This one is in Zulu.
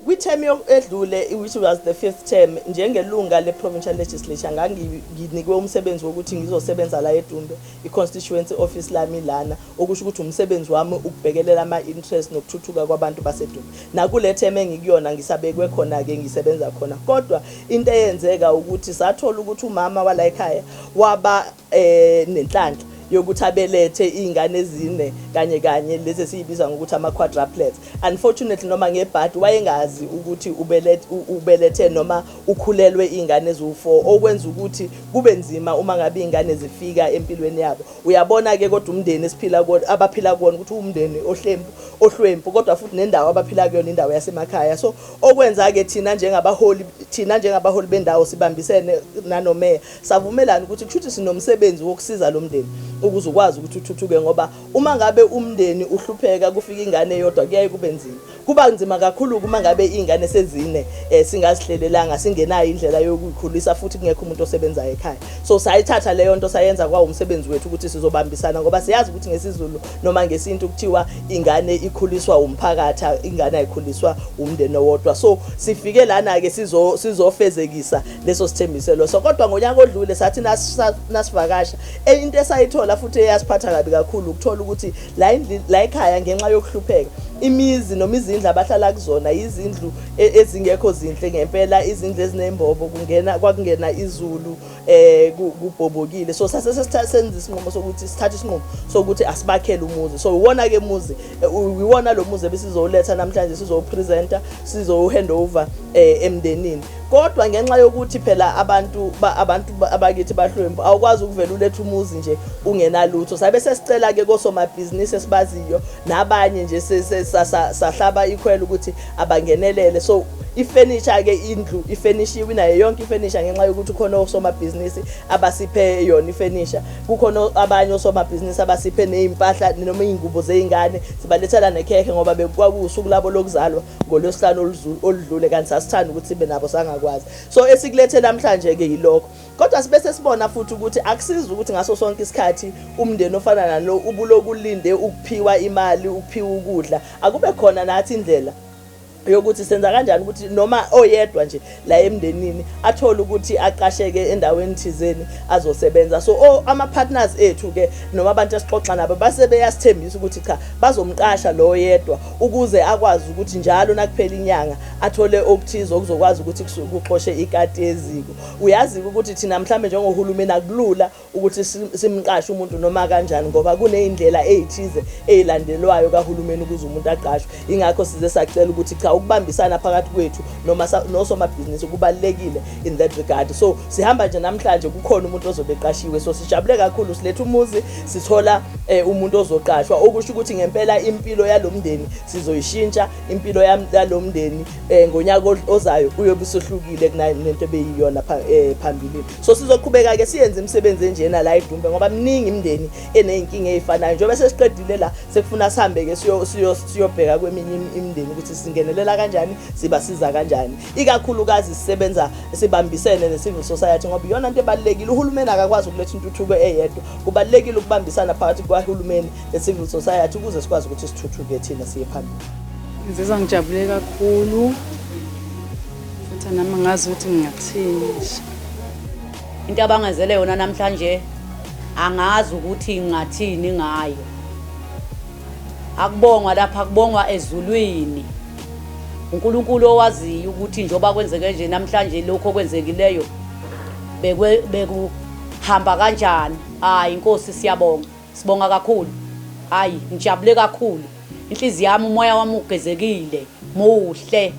Kwi-term edlule, which was the fifth term, njengelunga le-provincial legislature, nganginikwe umsebenzi wokuthi ngizosebenza la eDumbe, i-constituency office lami lana, okusho ukuthi umsebenzi wami ukubhekelela ama-interest nokuthuthuka kwabantu baseDumbe. Nakule term engikuyona ngisabekwe khona-ke, ngisebenza khona. Kodwa into eyenzeka ukuthi sathola ukuthi umama wala ekhaya waba nenhlanhla yokuthi abelethe iy'ngane ezine kanye kanye, lezi esiyibiza ngokuthi ama-quadruplets. Unfortunately, noma ngebhadi, wayengazi ukuthi ubelethe noma ukhulelwe iy'ngane eziwu-4, okwenza ukuthi kube nzima uma ngabe iy'ngane zifika empilweni yabo. Uyabona-ke, kodwa umndeni esiphila kuwona, abaphila kuwona, ukuthi umndeni ohlempu ohlwempu, kodwa futhi nendawo abaphila kuyona indawo yasemakhaya. So okwenza-ke thina njengabaholi bendawo sibambisene nanomeya, savumelana ukuthi kushuthi sinomsebenzi wokusiza lo mndeni ukuze ukwazi ukuthi uthuthuke, ngoba uma ngabe umndeni uhlupheka, kufika ingane eyodwa, kuyaye kube nzima, kuba nzima kakhulu uma ngabe iy'ngane sezine singazihlelelanga, singenayo indlela yokuyikhulisa, futhi kungekho umuntu osebenzayo ekhaya. So sayithatha leyo nto, sayenza kwawumsebenzi wethu ukuthi sizobambisana, ngoba siyazi ukuthi ngesiZulu noma ngesintu kuthiwa ingane ikhuliswa umphakathi, ingane ayikhuliswa umndeni owodwa. So sifike lana-ke sizofezekisa leso sithembiso leso. Kodwa ngonyaka odlule sathi nasivakasha, into esayithola futhi eyasiphatha kabi kakhulu ukuthola ukuthi la ekhaya, ngenxa yokuhlupheka, imizi noma izindlu abahlala kuzona izindlu ezingekho zinhle ngempela, izindlu ezinembobo, kungena kwakungena izulu, kubhobokile. So sase senza isinqumo sokuthi sithathe isinqumo sokuthi asibakhele umuzi. So iwona ke muzi, iwona lo muzi ebesizowuletha namhlanje, sizowupresenta, sizowu-hand over emndenini. Kodwa ngenxa yokuthi phela abantu abakithi bahlwempu, awukwazi ukuvela uletha umuzi nje ungenalutho. Sabe sesicela ke kosomabhizinisi esibaziyo nabanye nje, sahlaba ikhwelo ukuthi abangenelele. So ifurniture ke, indlu ifurnishiwe, inayo yonke ifurniture, ngenxa yokuthi khona osomabhizinisi abasiphe yona ifurniture, kukhona abanye osomabhizinisi abasiphe nezimpahla noma izingubo zey'ngane. Sibalethela nekhekhe ngoba bekwakuwusuku labo lokuzalwa ngolwesihlanu oludlule, kanti sasithanda ukuthi sibe nabo, sangakwazi. So esikulethe namhlanje-ke yilokho. Kodwa sibe sesibona futhi ukuthi akusizi ukuthi ngaso sonke isikhathi umndeni ofana nalo ubuloku ulinde ukuphiwa imali, ukuphiwa ukudla. Akube khona nathi indlela yokuthi senza kanjani ukuthi noma oyedwa nje la emndenini athole ukuthi aqasheke endaweni thizeni azosebenza. So ama-partners ethu ke noma abantu esixoxa nabo base beyasithembisa ukuthi cha, bazomqasha lo yedwa ukuze akwazi ukuthi njalo nakuphela inyanga athole okuthize okuzokwazi ukuthi kuxoshe ikati eziko. Uyazi ukuthi thina mhlambe njengohulumeni akulula ukuthi simqashe umuntu noma kanjani, ngoba kuney'ndlela ey'thize ey'landelwayo kahulumeni ukuze umuntu aqashwe. Ingakho size sacela ukuthi cha, ukubambisana phakathi kwethu noma nosomabhizinisi kubalulekile in that regard. So sihamba nje namhlanje, kukhona umuntu ozobe eqashiwe. So sijabule kakhulu, siletha umuzi, sithola umuntu ozoqashwa, okusho ukuthi ngempela impilo yalo mndeni sizoyishintsha. Impilo yalo mndeni ngonyaka ozayo uyobe usohlukile kunento ebeyiyona phambilini. So sizoqhubeka ke siyenze imisebenzi enjena la eDumbe, ngoba miningi imindeni eney'nkinga ey'fanayo. Njengoba sesiqedile la, sekufuna sihambe-ke siyobheka kweminye imindeni ukuthi singenelela kanjani, sibasiza kanjani, ikakhulukazi sisebenza sibambisene ne-civil society, ngoba iyona nto ebalulekile. Uhulumeni akakwazi ukuletha intuthuko eyedwa. Kubalulekile ukubambisana phakathi kwahulumeni ne-civil society ukuze sikwazi ukuthi sithuthuke thina siye phambili. Ngizizwa ngijabule kakhulu futhi nami ngazi ukuthi ngingathini nje. Into abangenzele yona namhlanje, angazi ukuthi ngingathini ngayo. Akubongwa lapha, kubongwa ezulwini, uNkulunkulu owaziyo ukuthi njengoba kwenzeke nje namhlanje, lokho okwenzekileyo bekuhamba kanjani. Hayi inkosi, siyabonga, sibonga kakhulu. Hayi, ngijabule kakhulu, inhliziyo yami, umoya wami ugezekile, muhle.